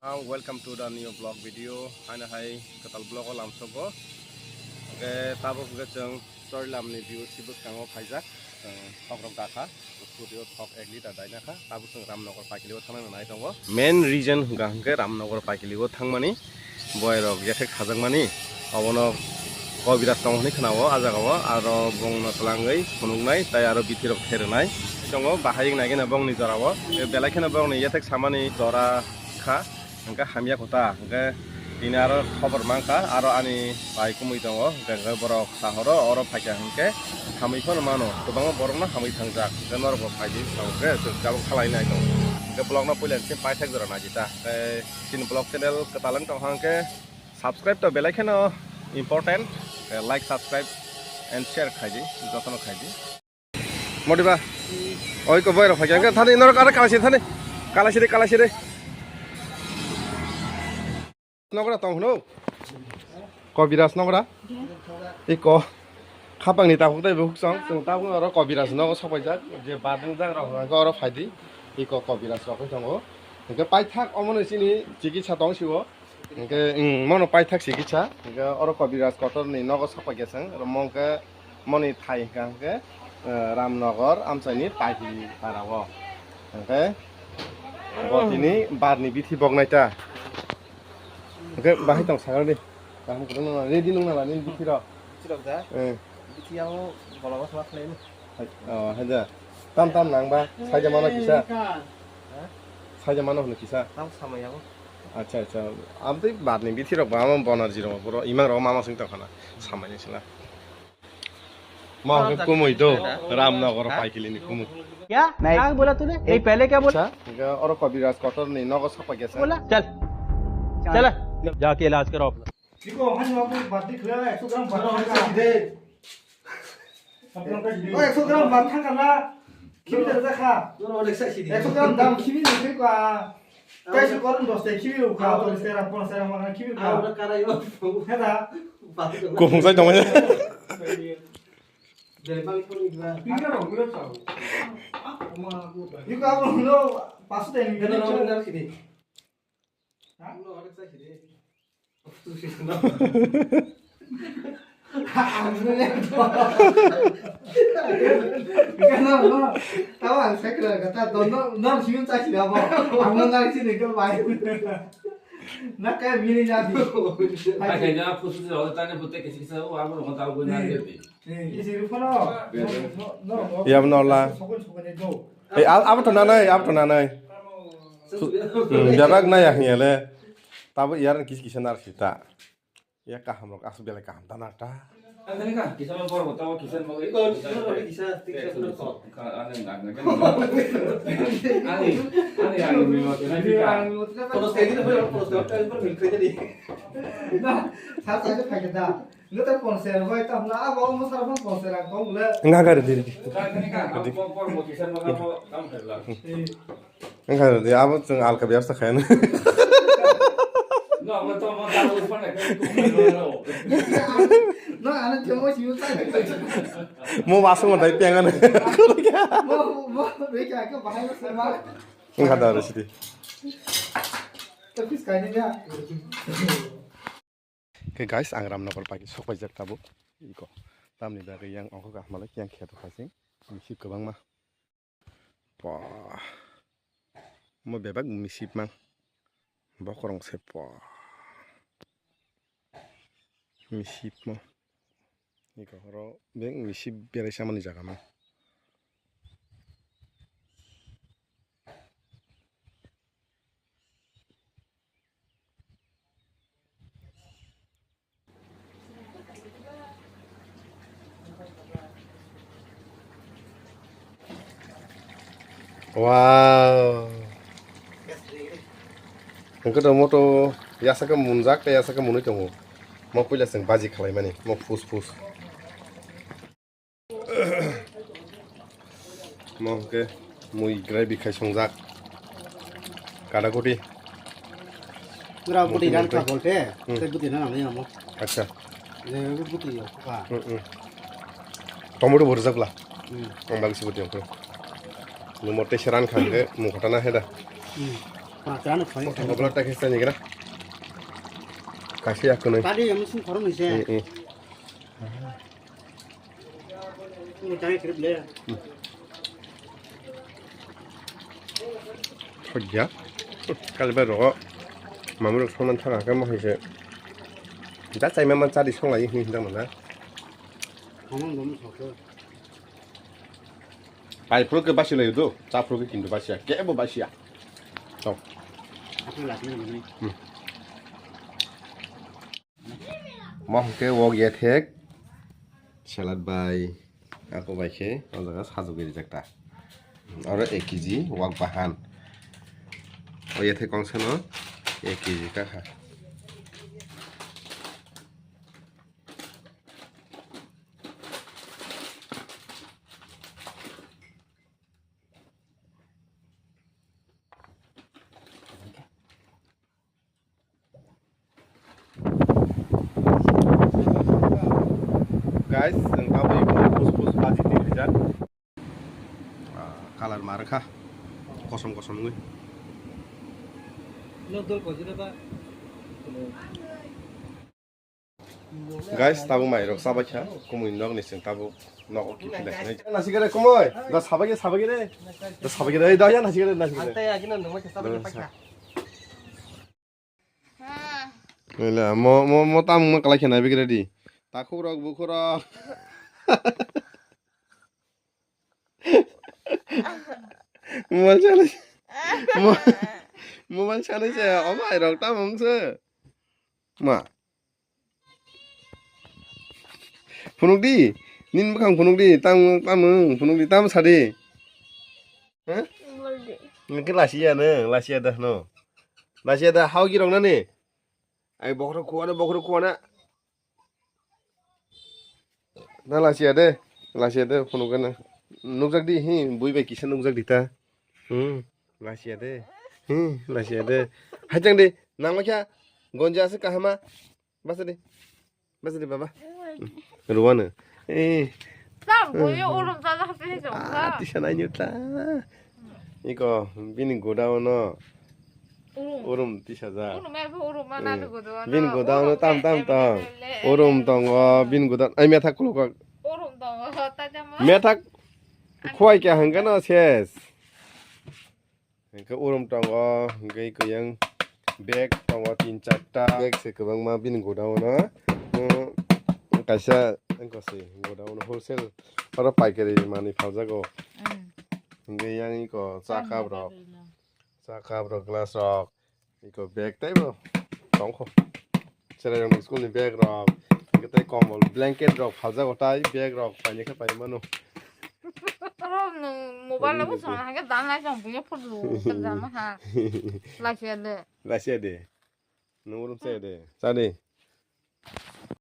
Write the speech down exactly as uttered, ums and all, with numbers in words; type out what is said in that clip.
Ah, welcome to the new vlog video. Haino hai kwtal vlog o lamsogo. Hwnkhe tabuk hwnkhe chwng Chorilam ni view si bwskango phaijak. Chwng thok rok dakha. Scooty o thok ek liter daina kha. Tabuk chwng Ramnagar paikili o thangna nai tongo. Main reason hwnkha hwnkhe Ramnagar paikili o thangmani boy rok yathek sajakmani. Obono Kobiraj tongo hwnwi khwnao ah jagao, aro bongno twlangwi phunuknai tei aro bithi rok therwnai tongo, bahai wng nai gana bongni jorao. Belai kheno bongni yathek samani jora kha, hwnkhe hamya kho ta, hwnkhe tini aro khobor mankha, aro ani bai kumui tongo, hwnkhe borok sahoro oro phaikha hwnkhe hamwi phano mano, kwbangma borokno hamwi thangjak, hwnkhe norokbo phaidi, hwnkhe chwng tabuk khalai nai tongo, hwnkhe vlogno puila simi paithak jora naidi ta, tei chini vlog channel kwtal wng tongkha hwnkhe. Subscribe to belai kheno important, eh, like, subscribe and share khaidi, jotono khaidi. Modiba, oi ko boy rok khaikha, thani norok ara kalasi thani, kalasi de, kalasi de. Nogra tong hno, Kobiraj nogra, iko, khapang ni tabuk tei buk song, chwng tabuk oro Kobiraj nogo sopaijak, je badung jak rok oro phaidi, iko Kobiraj rok tongo, hwnkhe paithak omono chini chikitsa tong sio. Hwnkhe, mm, mono paithak sikitsa. Hwnkhe oro Kobiraj kotorni nogo sokpaikha chwng. Oro mo hwnkhe moni thai hwnkha hwnkhe, eh, Ramnagar amchaini Paihili parao. Hwnkhe bo tini barni bithi boknai ta. Hwnkhe bahai tong sakal di. Kaham kwrwngno ready nung nala nini bithi rok. Bithi rok da? Eh. Bithi yango bolongo sma khlaimani. Hai, oh, hai da. Tam tam nang ba, saija mano kisa. Ha? Saija mano hwnwi kisa. Tam samai yago. Acha, acha. Amtwi badni bithi rok ba, ama bonar ji rok, boro imang rok mama sing tongkhana. Samai ni sila. Ma hwnkhe kumui do, Ramnagar paikili ni kumui. क्या? नहीं। क्या बोला तूने? नहीं, पहले क्या बोला? Acha, hwnkhe oro Kobiraj kotor ni nogo sokpaikha. बोला? चल। चल। जाके इलाज कराओ अपना। Iko, hani aku batik le, ekso gram batik le. Oh, ekso gram batik kana. Kimi da kha. Ekso gram dam kimi ni kha. Tai su koron dos tai kimi kha. To se ram pon se ram kana kimi kha. Heda. Kupung sai tong ya. Iko abu no pasu tai ni. Tamo ang sakra kata dono non simin chasi damo. Ang non nang sini kal bai. Na kaya mini jadi. Ai kaya pusu jero tane putte kisi kisa o abo no tawo na de. Isi rupo no. Yam no la. Sokon sokon do. Ei, ab-, abo to nanai, abo to nanai. Hmm, bebak nai ahni ele. Tabo iyar kis kisa nar sita. Ya kaham rok asuk belai kaham ta nar ta. Ang tadi kan kisa mah bor botol kisa mau itu kisa kisa kisa kisa. Ani ani ani memang tu nanti kan. Kalau saya tidak boleh kalau saya tidak boleh. Nah, saya saya pakai dah. Nggak tahu konser, boy, tahu nggak apa, mau salah pun konser, aku nggak. Nggak, nggak, ready, ready. Ready. Nggak, ready, abo chwng alka bebasta khayan. No, ano chemo siyo sa. Mo baso mo dai piangan. Mo, mo, reka ke bahai sa ma. Nggak ada ready. Tapi sekali ya. Khe guys, ang Ramnagar pai sokpaijak tabuk. Iko. Tamni bagwi yang ongkha kaham malai yang kheto khasing. Misip kwbangma. Pah. Mo bebak misip mang. Bokorong se pah. Misip mo. Iko horo beng misip berai samani jaga mang. Wow. Hwnkhe to moto yasakhe munjak tei yasakhe munwi tongo. Mo puila chwng baji khalaimani, mo phus phus. Mo hwnkhe mui gravy khai songjak. Kada koti. Pura buti dan kha bolte, hmm, tei buti na nang yamo. Acha. Je buti yo kha. Hmm, hmm. Tomato bo rwjak bla. Hmm. Ang bagwi se buti ang khe. Numo tei seran kha hwnkhe mung khata na heda. Hmm. Pacha no khoi. Mothang gobla ta khe chani gra. Kaisa ya kunui. Tadi yang musim khorok ni se. Eh, eh. Ni tadi trip le. Khojya. Kalibai rogo. Mamurok songman thang khe mo hai se. Da chaima man chadi songlai hini hini jang na. Khomang dom thok. Pai phuru khe basi lai do, cha phuru khe kintu basiya, kebo basiya. To. Aku lagi ni. Hmm. Mo hwnkhe wok yethek, salad bai, ako bai khe, o jaga sajagwi rijak ta. Oro ek kg wak bahan. O yethek kongsano ek kg kakha. Guys, chwng tabuk pus pus bhaji twi rijak. Ah, color ma rwkha. Kosom kosom wngwi. Guys, tabuk mai rok sabai kha, kumui nok ni sing tabuk nok o kiphilai khnai. Nasigere kumui, da sabai ge, sabai ge re. Da sabai ge re, da ya nasigere, nasigere. Ante ya gina nungma kisa bagi paikha. Nila, mo, mo, mo tam mo kalai khe nai bigre di. Takhuk rok, bukhuk rok. Mobile sanai. Mo-, mobile sanai se, omo ai rok tamo wngse. Ma. Phunuk di. Nini bwkhang phunuk di. Tamo, tamo, phunuk di. Tamo sadi. Ha? Nungke lasiya ne, lasiya da no. Lasiya da, hao girok nani. Ai bokhro khuana, bokhro khuana. Na lasiya de, lasiya de, phunuk gana. Nukjak di, hi, bui bai kisa nukjak di ta. Hmm, lasiya de. Hi, lasiya de. Hajang de, nang makya, gonja ase kahama. Basa de. Basa de, baba. Ruana. Eh. Tam, boyo, urum, tata, hati, hati, Ah, tisa nai nyuta. Iko, bini goda ono. Urum. Urum tisa ja. Urum, eh, urum, mana Hmm. tu goda ono. Bini goda ono, tam, tam, tam. Urum tongo, bini goda. Ai, methak kulukak. Urum tongo, tata ma. Methak khuai kya hangkano ses. Hingke urum tongo, hingke kuyang bag tongo tin charta. Bag se kwbangma bini goda ono. Hmm, kaisa wngkha se goda ono wholesale. Oro paikari manwi phaljago. Hmm. Hingke yang iko cha cup rok. Cha cup rok, glass rok. Iko bag teibo tongkho. Chwrairokni school ni bag rok, hingke tei kombol, blanket rok phaljago, tai bag rok painai khe pai mano. Oro nwng mobile no bwswk hwnka khe dan lai tong, buino photo rwjak ma ha. Lachiya de. Lachiya de. Nwng urum chaya de. Cha de.